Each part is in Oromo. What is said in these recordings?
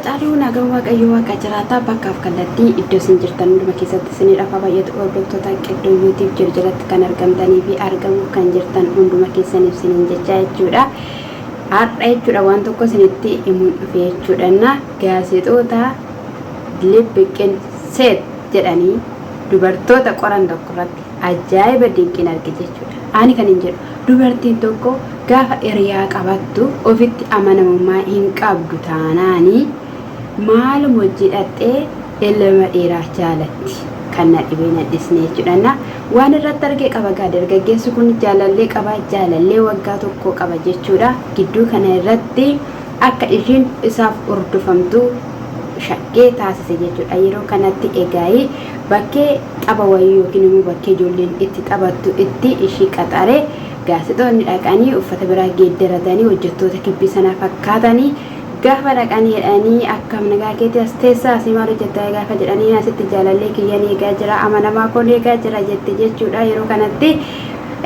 caaluu nagaan Waaqayyo Waaqa jiraataa bakkaaf kallattii iddoo isin jirtan hunduma keessatti isinii dhafa baay'atu hordoftoota Qeddoo YouTube jiru jalatti kan argamtanii fi argamuuf kan jirtan hunduma keessaniif isiniin jechaa jechuudha. Har'a jechuudha waan tokko isinitti himuun dhufe jechuudha. Na gaazexoota Libbiqqin Seet jedhanii dubartoota qoran tokko irratti ajaa'iba dinqiin arge jechuudha. Ani kan hin jedhu dubartiin tokko gaafa hiriyaa qabattu ofitti amanamummaa hin qabdu taanaani maaluma hojii dhaqxee ilma dhiiraa jaalatti kan na dhibee na dhisne jechuudha. Na waan irratti arge qaba gaa dargaggeessi kun jaalallee qaba jaalallee waggaa tokko qaba jechuudha. Gidduu kana irratti akka ishiin isaaf hordofamtu shakkee taasise jechuudha. Yeroo kanatti egaayii bakkee tapha wayii yookiin immoo bakkee ijoolleen itti taphattu itti ishii qaxare gaazexoonni dhaqanii uffata biraa geeddaratanii hojjettoota kibbii sanaa fakkaatanii gaafa dhaqanii jedhanii akkam nagaa keetii as teessaa asii maal hojjettaa gaafa jedhanii asitti jaalallee kiyyan eegaa jira amanamaa koon eegaa jira jette jechuudha. Yeroo kanatti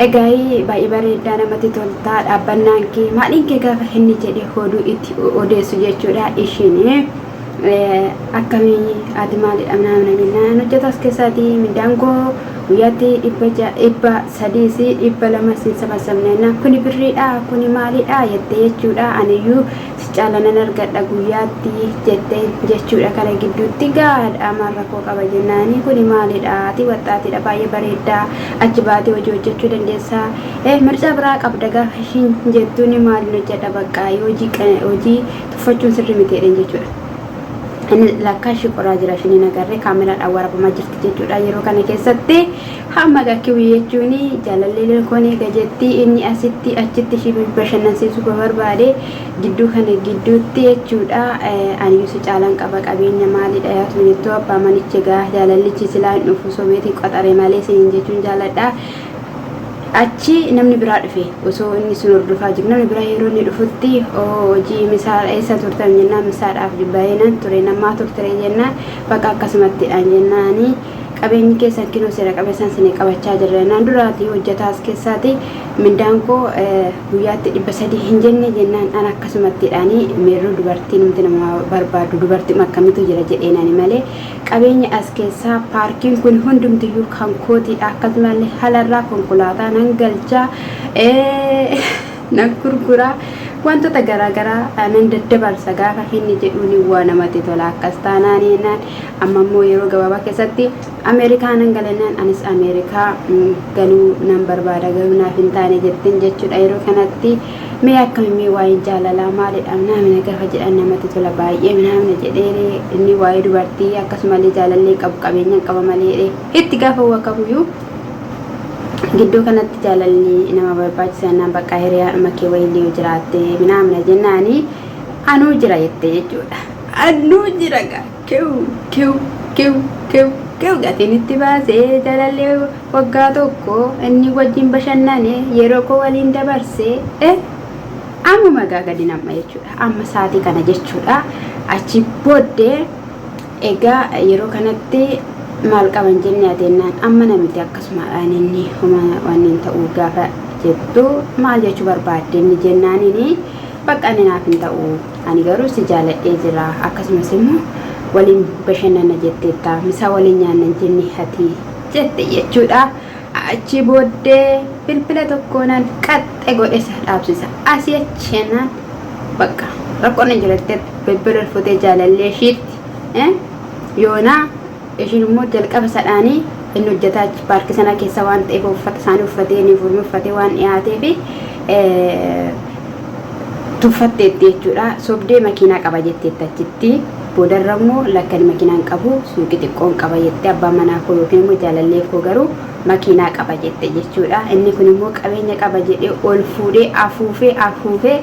egaa baay'ee bareedaa namatti toltaa dhaabbannaan kee maaliin kee gaafa inni jedhe hoduu itti odeessu jechuudha ishiin. Akkamii ati maalidha naamna jennaan hojjeta as keessaati mindaan koo guyyaatti 600 si 200 sin sabassabne jennaan kuni birriidha kuni maalidha jette jechuudha aniyyuu si caala nan argadha guyyaatti jette jechuudha kana gidduutti gaadha maal rakkoo qaba jennaani kuni maalidha ati waxxaatiidha baay'ee bareeddaa achi baatee hojii hojjechuu dandeessaa mircaa biraa qabda gaafa ishiin jettuuni maalin hojjedha baqqaa hojii tuffachuun sirrii miti jedheen jechuudha. Inni lakkaa ishii qoraa jira ishiin hin agarre kaameraadhaan warabamaa jirti jechuudha. Yeroo kana keessatti hamma gakkiwii jechuun jaalallee koon eega jetti inni asitti achitti ishii bashannansiisuu barbaade gidduu kana gidduutti jechuudha. Ani si caalaan qaba qabeenya maalidha yaatu jettu abbaa manichi egaa jaalallichi silaa hin dhufu sobeetii qaxare malee isiniin jechuun jaaladha. Achi namni biraa dhufe osoo inni sun hordofaa jiru namni biraa yeroo inni dhufutti hojii misaa eessa turtan jennaan misaadhaaf bahee nan ture namaa turtire jennaan bakka akkasumattidhaan jennaani qabeenyi keessan kinoo seera qabeessaan isin qabachaa jirra jennaan duraati hojjetaas keessaati mindaan koo guyyaatti 300 hin jenne jennaan an akkasumattidhaani meerroo dubartii numti nama barbaadu dubartii akkamitu jira jedheenani malee Qabeenya as keessaa paarkiin kun hundumtiyyuu kan kootiidha. Akkasumallee halarraa konkolaataa nan galcha, nan gurgura, wantoota garaagaraa nan daddabarsa gaafa inni jedhuun waa namatti tola. Akkas taanaan jennaan amma immoo yeroo gabaabaa keessatti Ameerikaa nan gala jennaan anis Ameerikaa galuu nan barbaada garuu naaf hin taane jetteen jechuudha yeroo kanatti. Mee akkami mee waa'een jaalalaa maalidha minaamina gafa jedhan namatti tola baay'ee minaamina jedhee inni waa'ee dubartii akkasumallee jaalallee qabu qabeenyan qaba malee jedhee itti gaafa waa qabuyyuu gidduu kanatti jaalalli nama barbaachisa jennaan bakka hiriyaadhuma kee wayiillee yoo jiraatte minaamina jennaani anuu jira jette jechuudha. Anuu jira gaa kew kew kew kew kew gatiin itti baasee jaalallee Waggaa tokko inni wajjin bashannane yeroo koo waliin dabarse ammuma egaa gadi nam'a jechuudha. Amma sa'aatii kana jechuudha. Achi booddee egaa yeroo kanatti maal qaban jennee ateennaan amma namiti akkasumaadhaan inni homa waan hin ta'u gaafa jettu maal jechuu barbaadde inni jennaanini bakka inni naaf hin ta'u ani garuu si jaaladhee jira akkasumas immoo waliin bashannana jetteetta misaa waliin nyaanna hin jenne hati jette jechuudha. Achi booddee bilbila tokkoonan qaxxe godhe isa dhaabsisa. Asii achi jennaan bakka rakkoon hin jiru jettee bilbila ol fuutee jaalallee ishiitti yoonaa ishiin immoo jalqaba sadhaanii inni hojjetaa achi paarkii sana keessa waan ta'eef uffata isaanii uffatee yuunifoormii uffatee waan dhiyaateef tuffatteetti jechuudha. Sobdee makiinaa qaba jetteetti achitti. Boodarra immoo lakki ani makiinaa hin qabu suuqii xiqqoon qaba jette abbaan manaa koo yookiin immoo jaalallee koo garuu makiinaa qaba jette jechuudha. Inni kun immoo qabeenya qaba jedhee ol fuudhee afuufee afuufee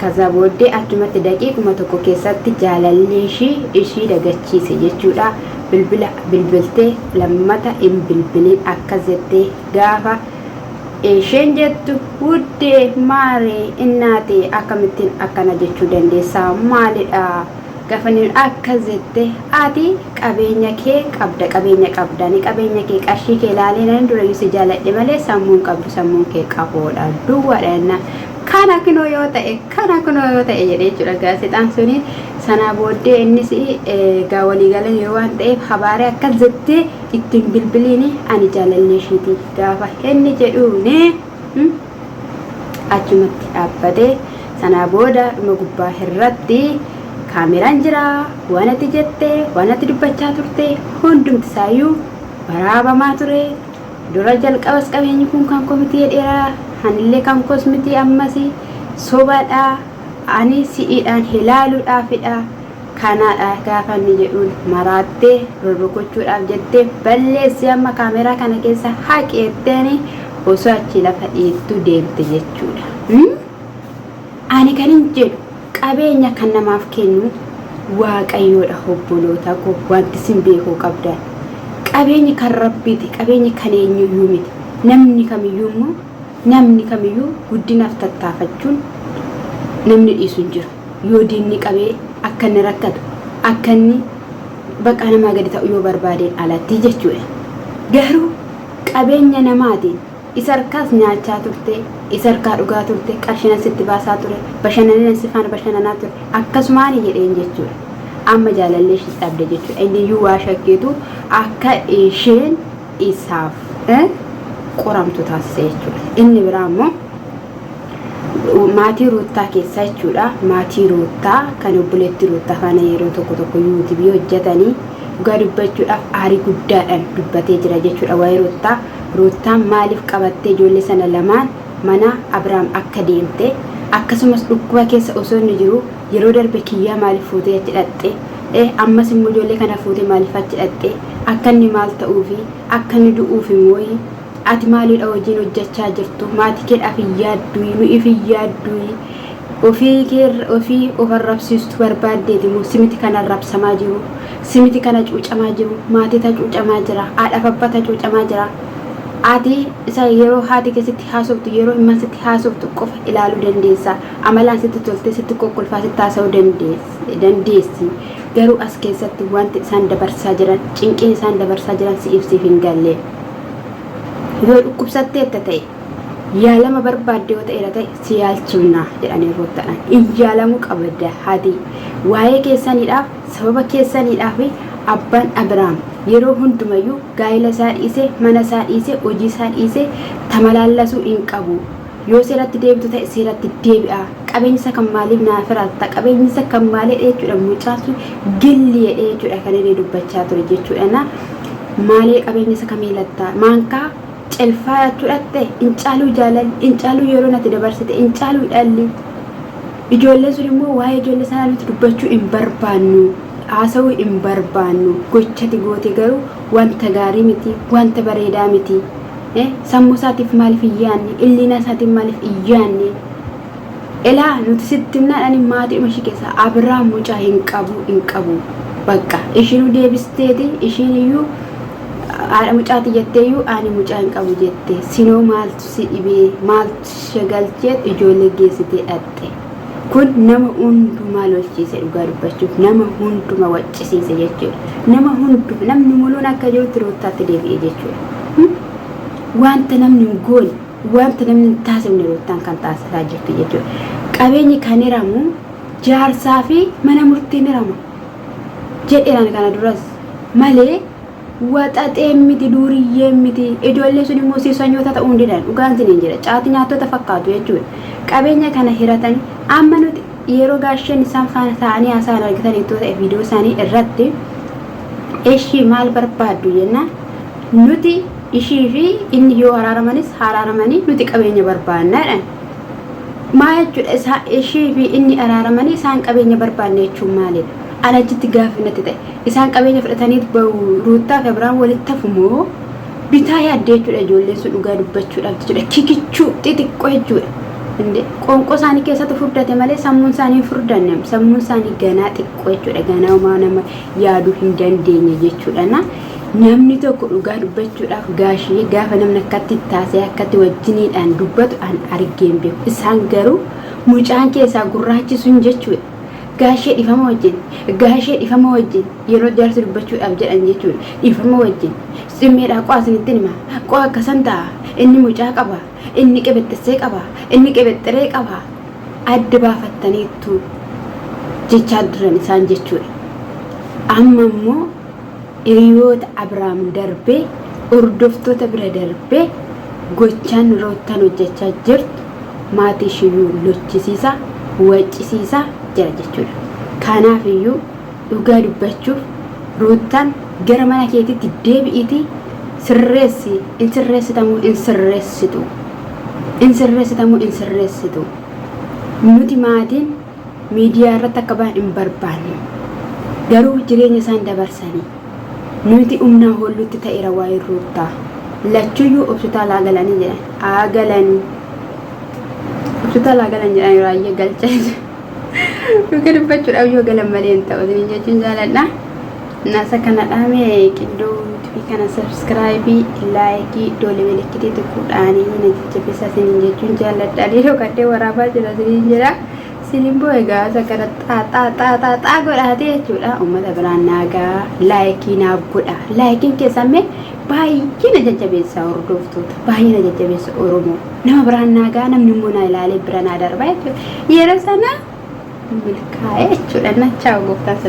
kaza booddee achumatti daqiiquma tokko keessatti jaalallee ishii ishii dagachiise jechuudha. Bilbila bilbiltee lammata hin bilbilin akkas jettee gaafa isheen jettu wuddee maaree innaatee akkamittiin akkana jechuu dandeessaa maalidha gafa inni akkas jette ati qabeenya kee qabda qabeenya qabda ani qabeenya kee qarshii kee laalee nan durayyuu si jaaladhe malee sammuun qabdu sammuun kee qaboodha duwwaadha jennaan kana kunoo yoo ta'e kana kunoo yoo ta'e jedhee jechuudha gaazexaan suni Sanaa booddee innis egaa walii galaniiru waan ta'eef habaaree akkas jettee ittiin bilbiliini ani jaalallee ishiiti gaafa inni jedhuuni achumatti dhaabbate. Sanaa booda dhuma gubbaa irratti kaameraan jira waan ati jette waan ati dubbachaa turte hundumti isaayyuu waraabamaa ture. Dura jalqabas qabeenyi kun kan koo miti jedheera anillee kan koos miti ammas sobadha. Ani si'iidhaan ilaaluudhaafidha. Kanaadha gaafa inni jedhuun maraattee rurrukuchuudhaaf jettee balleessi amma kaameraa kana keessa haqi jetteeni osoo achi lafa dhiittu deemte jechuudha. Ani kan hin jedhu qabeenya kan namaaf kennu Waaqayyoodha obboloota koo wanti isin beekuu qabdan. Qabeenyi kan Rabbiiti qabeenyi kan eenyuyyuu miti. Namni kamiyyuu immoo Namni kamiyyuu guddinaaf tattaafachuun namni dhiisu hin jiru. Yoo diinni qabee akka inni rakkatu, akka inni baqaa namaa gadi ta'u yoo barbaadeen alatti jechuudha. Garuu qabeenya namaatiin isa harkaas nyaachaa turte, isa harkaa dhugaa turte, qarshiinan sitti baasaa ture, bashannanina si faana bashannanaa ture, akkasumaani jedheen jechuudha. Amma jaalallee ishii dhabde jechuudha. Inni iyyuu waa shakkeetu akka isheen isaaf qoramtu taasise jechuudha. Inni biraa immoo maatii Ruuttaa keessaa jechuudha. Maatii Ruuttaa kan obboleettii Ruuttaa faana yeroo tokko tokko yuutuubii hojjetanii dhugaa dubbachuudhaaf aarii guddaadhaan dubbatee jira jechuudha waa'ee Ruuttaa. Ruuttaan maaliif qabattee ijoollee sana lamaan mana Abiraam akka deemte akkasumas dhukkuba keessa osoo inni jiru yeroo darbe kiyyaa maaliif fuutee achi dhaqxe ammas immoo ijoollee kana fuutee maaliif achi dhaqxe Akka inni maal ta'uufi? Akka inni du'uufi mooyi? Ati maaliidha hojiin hojjachaa jirtu? Maatii keedhaaf hin yaadduyi? Nu'iif hin yaadduyi? Ofii kee ofii of arrabsiistu barbaaddeeti moo simiti kan arrabsamaa jiru? Simiti kan hacuucamaa jiru? Maatii hacuucamaa jira. Haadhaaf abbaa hacuucamaa jira. Ati isa yeroo haati kee sitti haasoftu, yeroo ilmaan sitti haasoftu qofa ilaaluu dandeessa. Amalaan sitti toltee sitti kokkolfaa sitti haasa'uu dandeessi. Garuu as keessatti wanti isaan dabarsaa jiran, cinqiin isaan dabarsaa jiran si'iif siif hin galle. Yoo dhukkubsatteetta ta'e, yaalama barbaadde yoo ta'eera ta'e si yaalchifna jedhanii Ruuttaadhaan. In yaalamuu qabda haati. Waa'ee keessaniidhaaf, sababa keessaniidhaaf abbaan Abiraam yeroo hundumayyuu gaa'ela isaa dhiisee, mana isaa dhiisee, hojii isaa dhiisee tamalaallasuu hin qabu. Yoo seeratti deebitu ta'e seeratti deebi'a. Qabeenyi isa kan maaliif naaf hiraatta? Qabeenyi isa kan maalii jechuudha mucaan sun gilli jedhee jechuudha kan inni dubbachaa ture jechuudha. Na maalee qabeenya isa kamii latta? Maankaa celfaa jechuudha ta'e hin caaluu jaalalli, hin caaluu yeroo natti dabarsite, hin caaluu dhalli. Ijoolleen sun immoo waa'ee ijoollee sanaa nuti dubbachuu hin barbaannu. Haasa'uu hin barbaannu. Gochati goote garuu wanta gaarii miti, wanta bareedaa miti. Sammuu isaatiif maaliif hin yaanne? Illiinaa isaatiif maaliif hin yaanne? Elaa nuti sitti himnaadhaan maatiidhuma ishii keessaa Abiraam mucaa hin qabu hin qabu. Bakka ishiinuu deebisteeti ishiin iyyuu haadha mucaati jetteeyyuu ani mucaa hin qabu jette. Sinoo maaltu si dhibee maaltu shagalchee ijoollee geessitee dhaqxe. Kun nama hundumaa lolchiise dhugaa dubbachuuf nama hunduma waccisiise jechuudha. Nama hunduma namni muluun akka jirutti Ruuttaatti deebi'e jechuudha. Wanta namni hin goone wanta namni hin taasifne Ruuttaan kan taasisaa jirtu jechuudha. Qabeenyi kan hiramu jaarsaa fi mana murtiin hirama jedheeraan kana duras malee Waxaxeen miti duuriyyeen miti ijoolleen sun immoo siisanyoota ta'uu hin didan dhugaan isiniin jedha caati nyaattota fakkaatu jechuudha. Qabeenya kana hiratanii amma nuti yeroo gaasheen isaan faana taa'anii haasa'an argitan ittoo ta'e viidiyoo isaanii irratti ishii maal barbaaddu jennaan nuti ishii fi inni yoo araaramaniis araaramanii nuti qabeenya barbaanna jedhan. Maa jechuudha isaa ishii fi inni araaramanii isaan qabeenya barbaanna jechuun maalidha? Ana achitti gaaffii natti ta'e. Isaan qabeenya fudhatanii bahu Ruuttaa fi Abiraam walitti hafu moo bitaa yaadde jechuudha ijoolleen sun dhugaa dubbachuudhaaf jechuudha kikichuu xixiqqoo jechuudha. Inde qoonqoo isaanii keessatti furdate malee sammuun isaanii hin furdanne sammuun isaanii ganaa xiqqoo jechuudha ganaa homaa nama yaaduu hin dandeenye jechuudha na namni tokko dhugaa dubbachuudhaaf gaashee gaafa namni akkatti taasee akkatti wajjiniidhaan dubbatu an argeen beeku isaan garuu mucaan keessaa gurraachi sun jechuudha Gaashee dhifama wajjin gaashee dhifama wajjin yeroo jaarsi dubbachuudhaaf jedhan jechuudha dhifama wajjin cimmeedhaa qo'aa isinitti hima qo'a akkasan ta'a inni mucaa qaba inni qebexxessee qaba inni qebexxeree qaba adda baafattaniittu jechaa turan isaan jechuudha. Amma immoo hiriyoota Abiraam darbee hordoftoota bira darbee gochaan Ruuttaan hojjechaa jirtu maatii ishiiyyuu lochisiisaa, waccisiisaa jira jechuudha. Kanaaf iyyuu dhugaa dubbachuuf Ruuttaan gara mana keetiitti deebi'iitii sirreessi, in sirreessitamoo in sirreessitu? In sirreessitamoo in sirreessitu? Nuti maatiin miidiyaa irratti akka bahan hin barbaannu. Garuu jireenya isaan dabarsanii nuti humnaa hollutti ta'eera waa'ee Ruuttaa. Lachuyyuu hospitaala haa galanii jedhan. Haa galanii. Hospitaala haa galan jedhan raayyaa galcha. Dhuga dubbachuudhaaf yoo galan malee hin ta'u isiniin jechuun jaaladha. Nasa kana dhaame qindoo yuutuubii kana sabsiraayibii laayikii iddoolee milikkitii tuquudhaanii na jajjabeessaa isiniin jechuun jaalladha. Ani dhokadhee waraabaa jira isiniin jedha. Isin immoo egaa isa kana xaa xaa xaa xaa xaa godhaatee jechuudha. Uummata biraan naagaa laayikii naaf godha. Laayikiin keessan mee baay'ee na jajjabeessa hordoftoota. Baay'ee na jajjabeessa Oromoo. Nama biraan naagaa namni immoo na ilaalee bira naa darba jechuudha. Yeroo sana milkaa'ee jechuudha. Nachaa gooftaan sana.